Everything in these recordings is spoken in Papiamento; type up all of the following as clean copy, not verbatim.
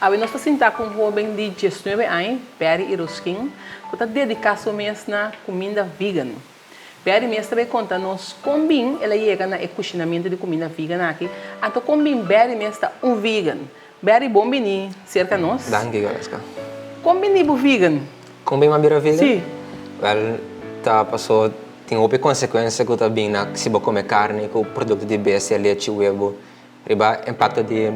Awe nos ta sinta ku un hoben di diesnuebe aña, Barry Iroskin, ku ta dediká su mes na kuminda vegan. Barry mes ta bay konta nos kon bin el a yega na e kushinamentu di kuminda vegan aki, anto kon bin Barry mes ta un vegan. Barry, bon bini serka nos. Danki, Galeska. Kon bini bo vegan? Kon bin m'a bira vegan? Sí. Wèl, ta paso tin hopi konsekuensia ku ta bin na si bo kome karni ku produkto di bestia, lechi, webu. Riba impacto di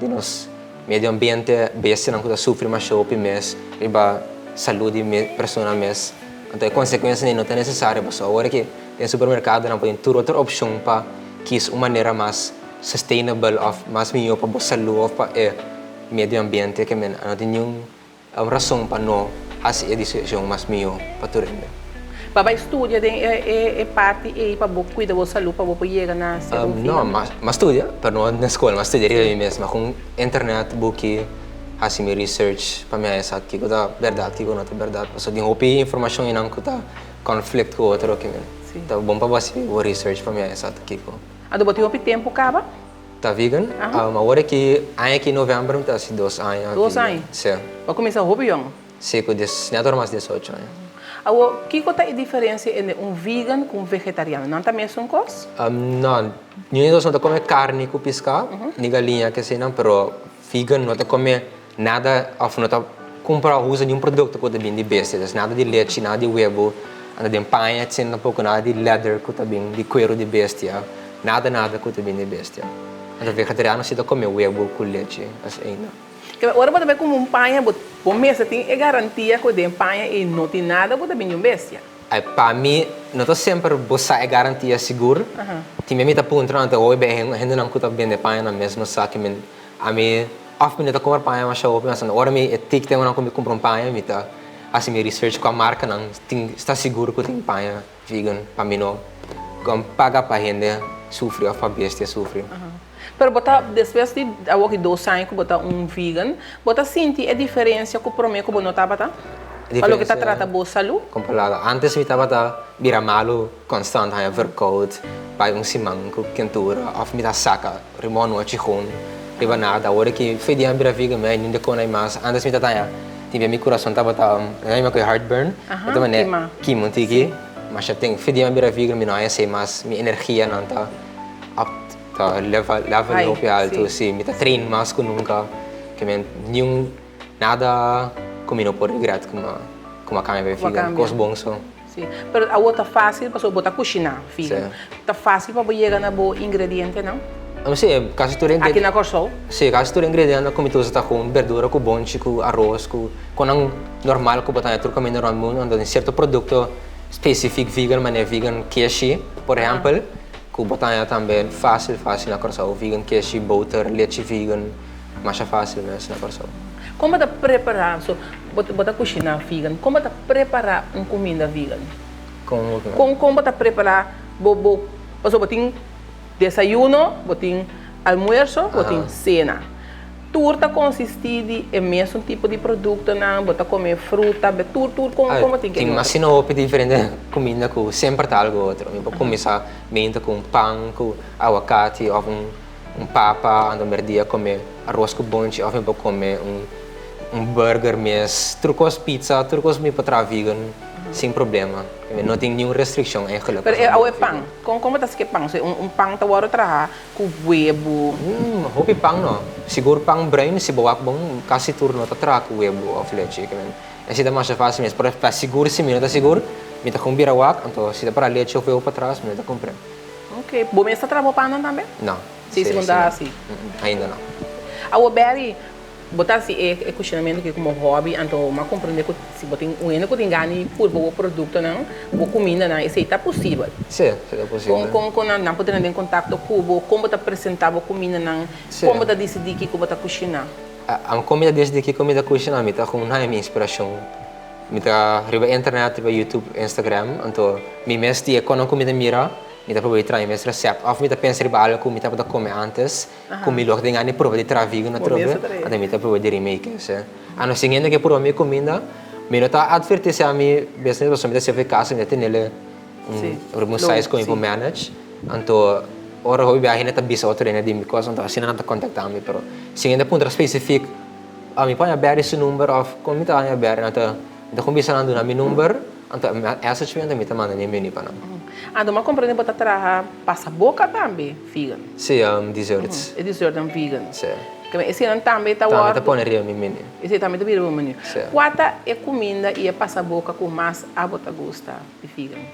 di nos medio ambiente, bestianan cu ta sufri masha hopi mes, riba salud di persona mes. Anto e consecuencianan no ta necesario pasobra awor aki den supermercadonan por tin tur otro opcion pa kies un manera mas sustainable of mas miho pa bo salud of pa e medio ambiente ke men no tin niun Un rason pa no hasi e disishon mas mihó pa tur hende. Pa bai studia den e parti ei pa bo kuida bo salú pa bo por yega na ser un No, m'a studia, pero no na skol, m'a studia riba mi mes. M'a kon internet, buki, hasi mi research pa mi haña sa kiko ta bèrdat, kiko no ta bèrdat. Pasobra tin hopi informashon einan ku ta konflikt ku otro. Ta bon pa bo hasi bo research pa mi haña sa ta kiko. Anto bo tin hopi tempu kaba? Ta vegan? Awor aki, aña aki november mi ta hasi dos aña Dos vegan. aña? Sí. Bo a kuminsá hopi yòn? Sí, ku dies, nèt ora mas diesocho aña. Awor, kiko ta e diferensia entre un vegan ku un vegetariano? Nan ta mesun kos? No, niun di dos no ta kome karni ku piská, ni galiña keseinan, pero vegan no ta kome Nada of no ta cumpra of usa niun producto cu ta bin di bestia, dus nada di lechi, nada di webo, anda den paña etcetera tampoco nada di leather cu ta bin di cuero di bestia, nada nada cu ta bin di bestia. Anto vegetariano si ta come webo cu lechi as eina. Kende ora bo ta bay cumpra un paña bo bo mester tin e garantia cu den paña ey no tin nada cu ta bin di un bestia. Ay pa mi no ta semper bo sa e garantia sigur, tin bia mi ta puntra anto hopi bia hendenan cu ta bende paña nan mes no sa kimen ami Of mi no ta kumpra paña masha hopi mas ora mi e tik temponan ku mi kumpra un paña mi ta hasi mi research kua markanan tin sta sigur ku tin paña vegan pa mi no paga pa hende sufri of pa bestia sufri. Pero bo ta despues di awor ki dos aña ku bo ta un vegan bo ta sinti e diferensia ku prome ku bo no tabata pa loke ta trata bo salu? Komparado antes mi tabata bira malu konstant haña verkoud bai un siman ku kentura of mi ta saka Riba un anochi gewoon riba nada. Awor ki fe dia mi bira vegan mi a ninda con ai mas. Antes mi ta taña tin bia mi curason tabata mi a koe heartburn. Mi ta mane kima un tiki. Masha ten fe dia mi bira vegan mi no haña esei mas. Mi energianan ta up ta level level hopi alto. Si mi ta train mas ku nunka. Ke men niun nada ku mi no por regret ku mi a cambia pa vegan. Cos bon so. Sí, pero awor ta fácil pasobra bo ta kushiná vegan. Ta fácil pa bo yega na bo ingredientenan? Sí, kasi tur Aki na Kòrsou? Sí, kasi tur ingredientenan ku mi ta usa ta kon berdura ku bonchi, ku aros, ku konan normal ku bo ta haña tur kaminda rònt mundu. Anto tin sierto produkto spesifik vegan manera vegan keshi, por ehèmpel, ku bo ta haña tambe fácil fácil na Kòrsou. Vegan keshi, boter, lechi vegan. Masha fácil mes na Kòrsou. Kon bo ta prepará, so bo bo ta kushiná vegan, kon bo ta prepará un kuminda vegan? Kon Kon kon bo ta prepará bo bo pasobra bo tin desayuno, bo tin almuerso, bo tin sena. Tur ta konsistí di e mesun tipo di produktonan, bo ta kome fruta, tur tur kon kon bo tin ke Tin otro? asina hopi diferente kuminda ku semper ta algu otro. Mi por kuminsá meinta ku un pan ku awakati òf un Un papa anda merdia come arroz cu bonchi of mi por come un un burger mes. Tur cos pizza, tur cos mi por traha vegan sin problema. No tin niun restriccion eigenlijk. Pero e awe pan, con con bo ta haci cu e pan? Un un pan ta worde traha cu webu? Hopi pan no. Sigur pan bruin si bo wak bon casi tur no ta traha cu webu of lechi. Esei ta masha facil mes. Pero pa sigur si mi no ta sigur mi ta con bira wak anto si ta para lechi of webu patras mi no ta cumpra. Ok, bo mes ta traha bo pannan tambe? No. Si, si bo no ta hasi? Ainda no. Awor Berry, bo ta hasi e kushinamentu aki komo hòbi, anto mi a komprendé ku si bo tin un hende ku tin gana di purba bo produktonan, bo kumindanan, esei ta posibel? Si, esei ta posibel. Kon kon nan por tene den kontakto ku bo? Kon bo ta presentá bo kumindanan? Kon bo ta disidí kiko bo ta kushiná? Ami kon mi ta disidí kiko mi ta kushiná, mi ta kon haña mi inspirashon. Mi ta riba internet, riba YouTube, Instagram, anto mi mes di e konan ku mi ta mira, mi ta proba di traha mi mes recept. Òf mi ta pensa riba algu ku mi tabata kome ántes, ku mi lo tin gana di proba di traha vegan atrobe, anto mi ta proba di remake esei. Anto si hende ke proba mi kuminda, mi no ta atvertí esei a mi business pasobra mi ta sirbi kasa, mi ta tenel riba un size ku mi por manage. Anto ora hopi biaha hende ta bisa otro hende di mi kos, anto asina nan ta kontaktá mi. Pero si hende puntra spesifik. Mi por haña Barry su number of kon mi ta haña Barry? Nan ta mi ta kuminsá nan duna mi number, anto mi a message mi anto mi ta manda mi menu pa nan. Anto mi a komprende bo ta traha pasaboka tambe vegan. Sí, desserts. E dessertnan vegan. Sí. Ke men eseinan tambe ta wòrdu. Tambe ta pone riba mi menu. Esei tambe ta bira riba bo menu. Sí. Kua ta e kuminda i e pasaboka ku mas abo ta gusta di vegan?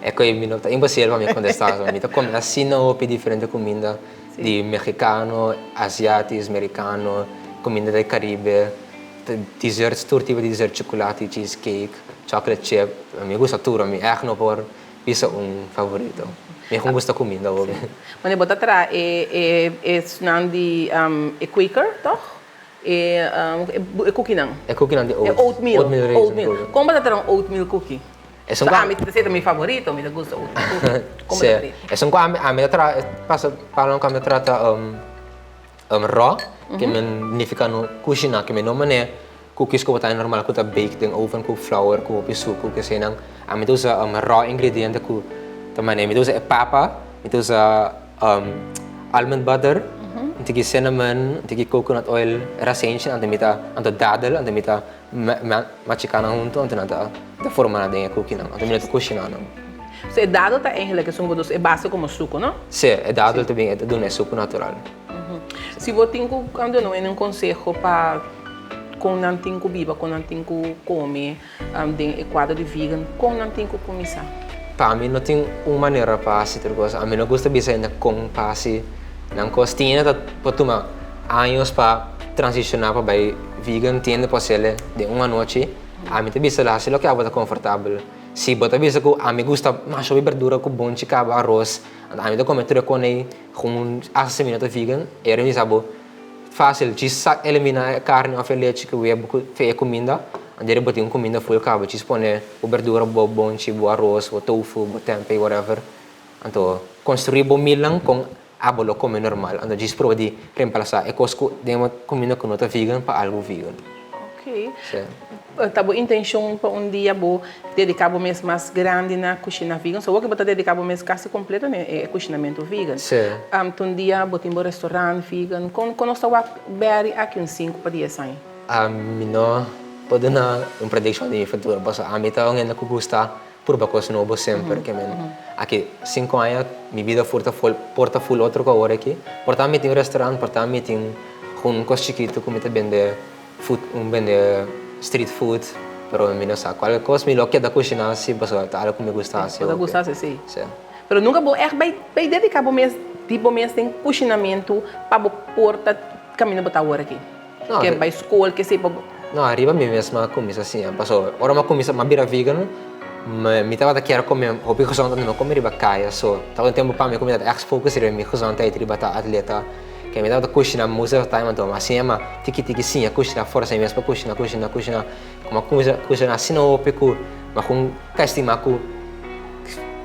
E koe mi no ta imposible pa mi kontestá so. Mi ta kome asina hopi diferente kuminda di mexicano, asiatis, mericano, kuminda di Caribe, desserts, tur tipo di dessert, chocolate, cheesecake, chocolate chip. Mi gusta tur, mi ègt no por bisa un favorito. Mi kon gusta kuminda hopi. Wanneer bo ta traha e esnan di e Quaker, tòg? E e cookienan. E cookienan di oats. E oatmeal. Oatmeal raisin Oatmeal. cookie. Kon bo ta traha un oatmeal cookie? Esun So ku ami, esei ta mi favorito, mi ta gusta oatmeal cookie. Kon bo ta Sí. traha? Esun ku ami, ami ta traha, e pasa palabra ku ami ta traha ta raw, ke men nifiká no kushiná, ke men no manera cookies ku bo ta haña normal ku ta bake den oven ku flour ku hopi suku ku eseinan. Ami ta usa raw ingrediente ku ta manera mi ta usa e papa, mi ta usa almond butter, un tiki cinnamon, un tiki coconut oil, rasenchi, anto mi ta, anto dadel, anto mi ta machiká nan huntu, anto nan ta forma nan den e cookie nan, anto mi no ta kushiná nan. So e dadel ta eigenlijk esun ku nos e base komo suku, no? Sí, e dadel ta bin, e ta duna e suku natural. Si bo tin ku duna un konseho pa kon nan tin ku biba, kon nan tin ku kome den e kuadro di vegan, kon nan tin ku kuminsá? Pa mi no tin un manera pa hasi tur kos. Ami no gusta bisa hende kon pa hasi nan kos. Tin hende ta por tuma años pa transishoná pa bai vegan, tin hende por hasiel den un anochi. Ami ta bisa hasi loke abo ta konfortabel. Si bo ta bisa ku ami gusta masha hopi berdura ku bonchi kaba aros, anto ami ta kome tur e kos ei. Kon hasta si mi no ta vegan, e ora mi sa bo fácil djis sa elimina e carne of e lechi ku webo ku fe e kuminda, anto bo tin un kuminda full kaba, djis pone bo berdura, bo bonchi, bo aros, bo tofu, bo tempeh, whatever. Anto construi bo mealnan kon abo lo come normal, anto djis proba di reemplasa e kos ku den bo kuminda ku no ta vegan pa algu vegan. Ok. Sí. Ta bo intencion pa un dia bo dedica bo mes mas grandi na cushina vegan? So awor bo ta dedica bo mes casi completo na e cushinamento vegan. Sí. Ta un dia bo tin bo restaurant vegan. Con con nos ta wak Barry aki un sinku pa dies aña? Mi no por duna un prediccion di mi futuro pasobra ami ta un hende cu gusta purba cos nobo semper. Ke men aki sinku aña mi bida fur ta ful por ta ful otro cu awor aki. Por ta mi tin un restaurant, por ta mi tin un cos chikito cu mi ta bende. Food un bende street food pero mi no sa cual cos mi lo keda cushina si pasobra ta algo cu mi gusta haci Bo ta hopi. gusta haci si. Si. Pero nunca bo echt bay bay dedica bo mes di bo mes den cushinamento pa bo por ta caminda bo ta awor aki? No, Ke bay school ke si pa bo. No, ariba mi mes mi a cuminsa siña pasobra ora mi a cuminsa mi a bira vegan mi tabata kier come hopi gezond anto no come riba caya so tabata un tempo pa mi cu mi tabata echt focus riba mi gezondheid riba ta atleta. Ke mi tabata kushina most of the time anto mi a siña ma tiki tiki siña kushina forsa mi mes pa kushina kushina kushina ku mi a kuminsá kushina asina hopi ku mi a kon ka estimá ku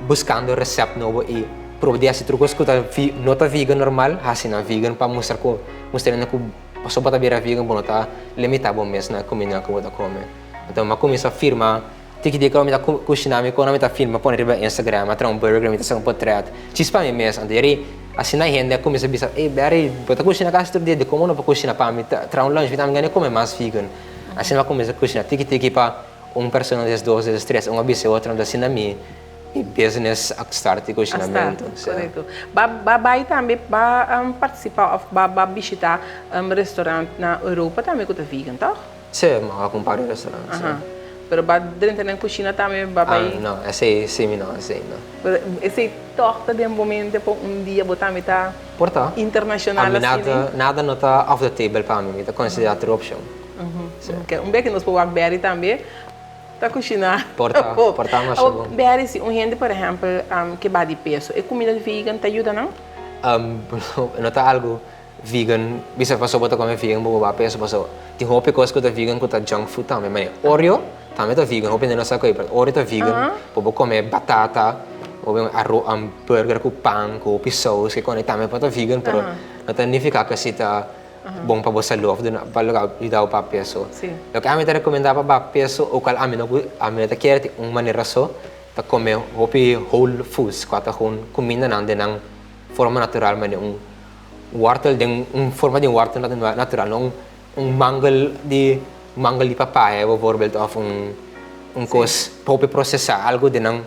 buskando resèpt nobo i proba di hasi tur kos ku ta no ta vegan normal hasi nan vegan pa mustra ku mustra hende ku pasobra bo ta bira vegan bo no ta limitá bo mes na e kuminda ku bo ta kome anto mi a kuminsá firma. Tiki di mi ta kushina mi kona mi ta filma pone riba Instagram a traha un burger mi ta saka un potret djis pa mi mes anto yeri asina hende a kuminsa bisa ey Barry bo ta kushina kasi tur dia dikon bo no por kushina pa mi traha un lunch mi tambe gana kome mas vegan asina mi a kuminsa kushina tiki tiki pa un persona des dos des tres un a bisa e otro anto asina mi business a start di kushinamentu. A start korekto ba ba bai tambe ba partisipa of ba ba bishita restaurant na Europa tambe ku ta vegan tòg? Sí, mi a wak un par di restaurant, sí. Aha. Pero ba drenta den kushina tambe ba bai. Ah, no, esei sí mi no, esei no. Pero esei tòg ta den bo mente pa un dia bo tambe ta Por ta. internashonal Ami asina? nada, nada no ta off the table pa mi, mi ta konsiderá tur opshon. Sí. Oke, un bes ku nos por wak Berry tambe ta kushiná. Por ta, por ta masha bon. Berry, si un hende por ehèmpel ke ba di peso, e kumida vegan ta yuda nan? No ta algu Vegan, bisa paso bo ta come vegan bo bo ba peso paso tin hopi cos cu ta vegan cu ta junk food tambe mane oreo tambe ta vegan hopi hende no sa cu pero oreo ta vegan bo por come batata bo por come burger cu pan cu hopi saus ke con tambe por ta vegan pero no ta nifica cu si ta bon pa bo salud of pa yuda bo ba peso loke ami ta recomenda pa ba peso o cual ami no ami no ta kere tin un manera so ta come hopi whole foods cua ta cumindanan den nan forma natural mane un Wortel den un forma di un wortel natural, no un Un mangel di mangel di papaya bijvoorbeeld of un kos hopi prosesá, algu den nan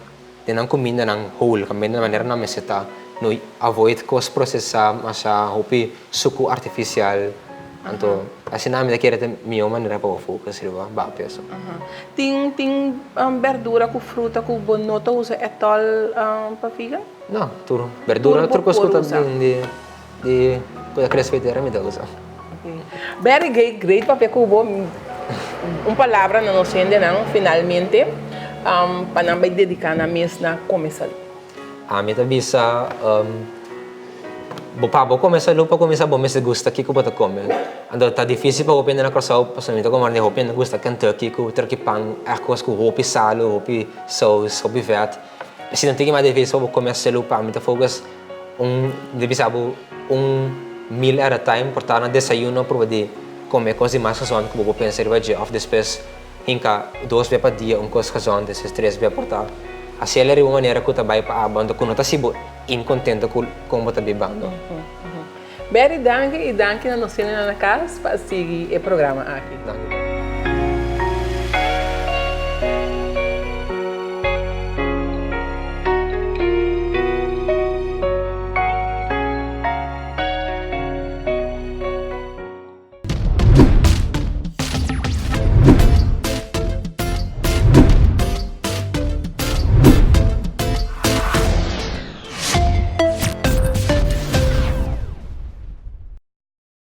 den nan kumindanan whole, kaminda manera nan mester ta no avoid kos prosesá masha hopi suku artifisial. Anto asina ami ta kere ta mihó manera pa bo focus riba baha peso. Tin tin berdura ku fruta ku bo no ta usa etòl pa vegan? No, tur berdura tur kos ku ta bin di di ku ta krese tera mi ta usa. Very great, great papia ku bo. Un palabra na nos hendenan finalmente pa nan bai dediká nan mes na kome salú. Ami ta bisa bo pa bo kome salú pa kuminsá bo mester gusta kiko bo ta kome. Anto ta difísil pa hopi hende na Kòrsou pasobra mi ta komprende hopi hende gusta Kentucky ku turkey pan ègt kos ku hopi salu, hopi sous, hopi vèt. Si no tin mas difísil pa bo kome salú pa mi ta focus un mi ta bisa bo un meal at a time por ta na desayuno proba di kome kos di mas gezond ku bo por pensa riba dje òf despues hinka dos bia pa dia un kos gezond despues tres bia por ta hasiel riba un manera ku ta bai pa abo anto ku no ta hasi bo inkontento ku kon bo ta bibando. Berry danki i danki na nos hendenan na kas pa a sigui e programa aki. Danki.